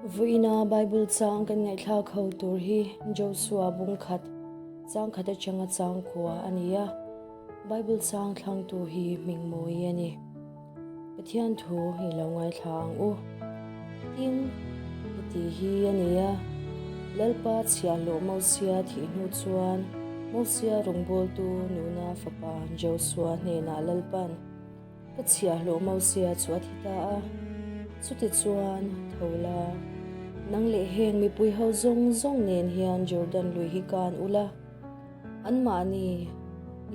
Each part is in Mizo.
Vawiina Bible chang kan ngaihthlak ho tur hi Josua bungkhat chang khat atanga chang khua a ni a, Bible chang thlangtu hi hmingmawi a ni. Pathian thu i lo ngaithla ang u. Tin, heti hi a ni a, Lalpa chhiahhlawh Mosia thih hnu chuan Mosia rawngbawltu Nuna fapa Josua hnenah Lalpa'n, Ka chhiahhlawh Mosia chu a thi ta a, chutichuan tho la, nang leh heng mipui ho zawng zawng nen hian Jordan lui hi kan ula, Anmahni,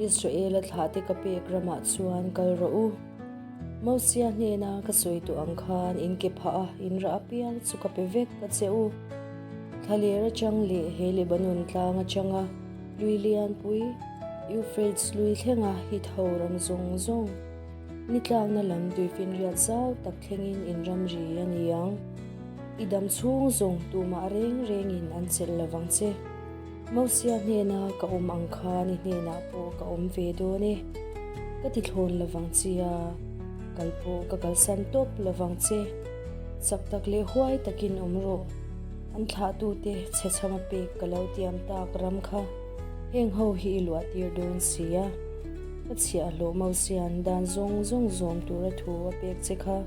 Israela thlahte ka pek ramah chuan kal rawh u. Mosia hnena ka sawi tawh ang khan in ke phah a, in rah apiang chu ka pe vek a che u. Thlaler atang leh he Lebanon tlang atanga lui lianpui, Euphrates lui thlenga hit ho ram zawng zawng, ni tlakna lam tuifinriat zau tak thlengin in ramri a ni ang. I dam chhung zawng tumah reng rengin an chelh lovang che. Mosia hnena ka awm ang khan i hnenah pawh ka awm ve dawn e. Ka ti thlawn lovang che a, kal pawh ka kalsan tawp lovang che. Chak tak leh huai takin awm rawh. An thlahtute chhe chhama pek ka lo tiam tak ram kha heng ho hi i luah tir dawn si a. Ka chhiahhlawh Mosia'n dan zawng zawng zawm tura thu a pek che kha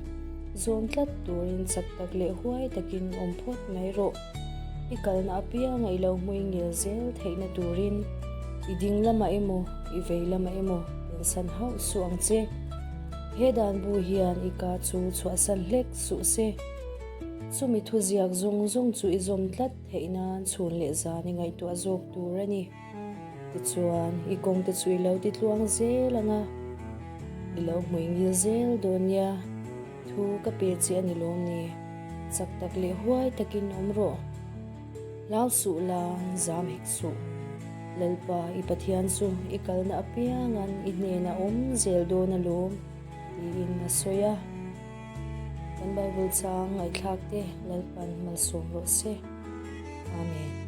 zawm tlat turin chak tak leh huai takin awm phawt mai rawh. I kalna apianga i lo hmui ngil zel theihna turin i ding lamah emaw, i vei lamah emaw pensan hauh suh ang che. He dan bu hian i ka chu chhuahsan hlek suh se. Chumi thuziak zawng zawng chu i zawm tlat theih nan chhun leh zan i ngaihtuah zawk tur a ni. Tichuan, i kawngte chu i lo ti tluang zel ang a, i lo hmui ngil zel dawn nia. Thu ka pe che a ni lawm ni? Chak tak leh huai takin awm rawh. Hlau suh la, zam hek suh. Lalpa, i Pathian chu i kalna apiangan i hnenah awm zel dawn alawm, tiin a sawi a. Kan Bible chang ngaihthlak te Lalpan malsawm rawh se. Amen.